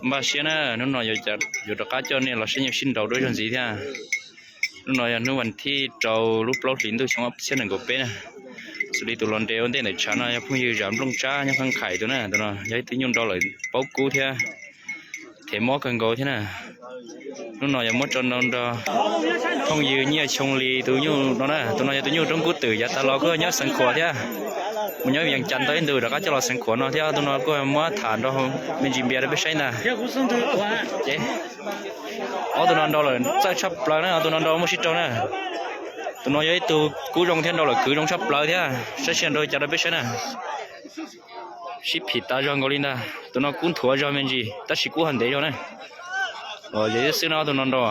Npaj siab na, hnub no yuav rov qab coj nej los saib nyuj sib nraus dua zaug ntxiv thiab. Hnub no yog hnub vas thib rau lub plaub hlis ntuj xyoo ob txhiab nees nkaum peb na. Xws li tus los nres ua ntej ntawm tshav no yog phooj ywg Zam Nplooj Tsab nyob Qhab Qhais tus na, tus no yog ib tug nyuj nrau lawm paub kub thiab, thev mob kawg nkaus thiab na. Hnub no yog muab tso nrau nrog phooj ywg Nyiaj Xyoo Lis tus nyuj no na, tus no yog tus nyuj roob kub twm yav tas los kuj nyob Xeev Khuam thiab, mus nyob Vias Cas tau ib ntus rov qab coj los Xeev Khuam no thiab. Tus no kuj muab tham nrau me ntsis npias rau peb saib ntag. Ob tug no nrau lawm txawj tshaj plaws na, ob tug no nrau muaj sib raug na. Tus no yog ib tug kub zoo thiab nrau lawm kwv zoo tshaj plaws thiab, saib sij hawm nrau li cas rau peb saib na. Sib phim tas zog nkaus li ntag, tus no kub nthuav zog me ntsis tab sis kub ho ntev zog na. Los zes xwb xwb na ob tug no nrau.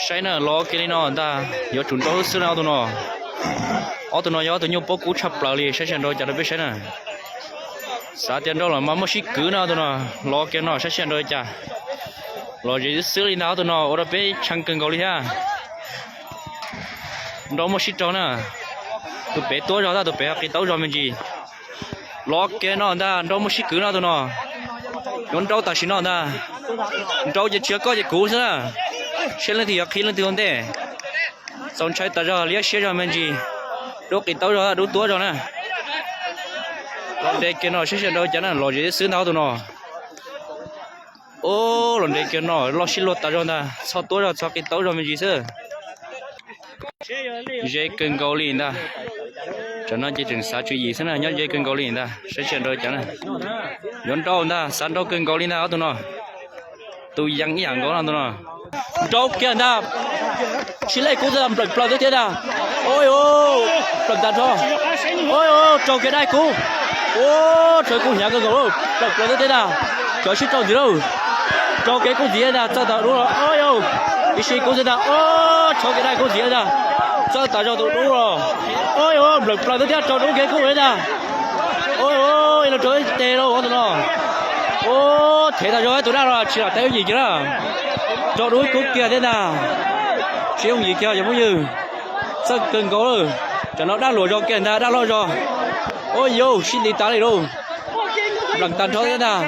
Saib na, los kiag li no ntag, yuav tsum nrau xwb xwb na ob tug no. Ob tug no yog ob tug nyuj paub kub tshaj plaws li, saib sij hawm nrau li cas rau peb saib na. Xav tias nrau los mas muaj sib kwv na ob tug no, los kiag no saib sij hawm nrau li cas. Los zes xwb xwb li ntag, ob tug no ua rau peb tshee kawg nkaus li thiab. Nrau muaj sib raug na, tus pem tuab zog tab tus pem ho qis taub zog me ntsis. Los kiag no ntag, nrau muaj sib kwv no ob tug no. Yuav nrau tam sim no ntag, nrau ces tsis yog koj ces kuv xwb na, seb leej twg yuav qhib leej twg ua ntej. Txaus ntshai tas zog, liab siab zog me ntsis, dub qis taub zog dub tuab zog na. Los nres kiag no saib sij hawm nrau li cas na, los zes xwb ntag ob tug no. Ub, los nres kiag no loj sib luag tas zog ntag, txhob tuab zog txhob qis taub zog me ntsis xwb. Ze kawg nkaus li ntag. Tsam no ces tseem xav tswv yim xwb na, nyob ze kawg nkaus li ntag, saib sij hawm nrau li cas na. Yuav nrau ntag, xav nrau kawg nkaus li ntag ob tug no. Tus yees ib yam nkaus no tus no. Nrau kiag ntag, sib lej kub xwb ntag, nplawm plaws xwb thiab ntag. Ub, nplawm tas nrho. Ub, raug kiag dab kub. Ub, tshuav kub hnyav kawg nkaus, nplawm plaws xwb thiab ntag. Tshuav sib raug ntxiv lauj. Raug kiag kub ntxiv ntag, txawj tas dub los. Ub, ib sij kub xwb ntag, ub, tshuav kiag dab kub ntxiv ntag. Txawj tas zog tus dub los. Ub, nplawm plaws xwb thiab, raug dub kiag kub thiab ntag. Ub, ib leeg raug ib teg lauj ob tug no. Ub, thev tas zog tus dab los tsis lam teb yooj yim kiag na. Raug dub ib kub kiag thiab ntag. Tsis yooj yim kiag cov phooj ywg. Txawj kawg nkaus lawm. Tsam no dab luam zog kiag ntag, dab loj zog. Ub, yus sib nti tas li lauj. Nplawm tag nrho thiab ntag.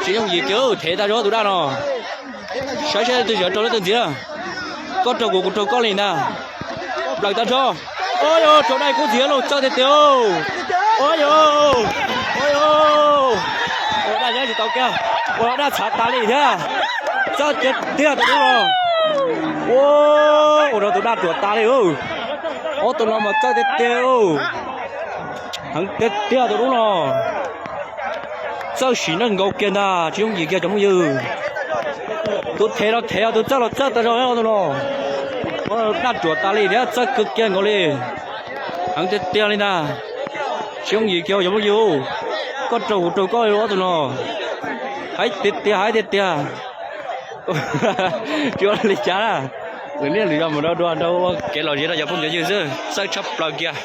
Tsis yooj yim kiag, thev tas zog tus dab no. Saib saib leej twg yuav raug leej twg ntxiv. Koj raug kuv, kuv raug koj li ntag. Nplawm tag nrho. Ub, yus raug dab kub ntxiv lauj, txawj tiag tiag. Ub, yus, ub, yus, ua dab nyob tsis tau kiag, ua dab txhav tas li thiab. Txawj tiag tiag tus dub los. Ub, ua rau tus dab ruam tas li. Ob tug no mas txawj tiag tiag. Heev tiag tiag tus dub no. Txawj sim neej nkaus kiag ntag, tsis yooj yim kiag cov phooj ywg. Tus thev los thev, tus txawj los txawj tas zog tus no. Dab ruam tas li thiab, txawj kawg kiag nkaus li. Heev tiag tiag li ntag. Tsis yooj yim kiag cov phooj ywg. Koj raug kuv raug koj li ob tug no. Heev tiag tiag, heev tiag tiag. Tsis ua li cas na. Lwm niaj lwm zaus mus rau dua rau ua kev lom zem rau cov phooj cov ywg xwb, txawj tshaj plaws kiag.